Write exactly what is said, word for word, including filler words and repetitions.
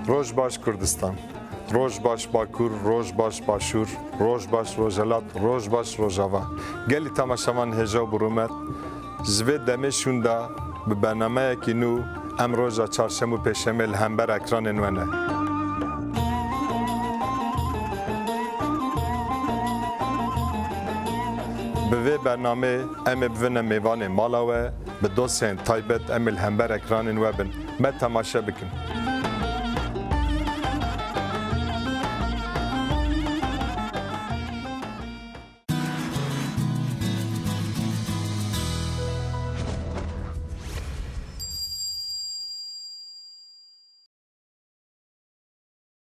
Roj baş Kurdistan. Roj baş Bakur, roj baş Başûr, roj baş Rojhelat, roj baş Rojava. Gelî temaşevan hêja û bi rûmet, ji vê demê şûnda bi bernameyekî nû em roja çarşem û pêşemê li hember ekranên we ne. Bi vê bernamê em ê bivine mêvanê mala we, bi dostên taybet em ê li hember ekranên we bin. Me temaşe bikin.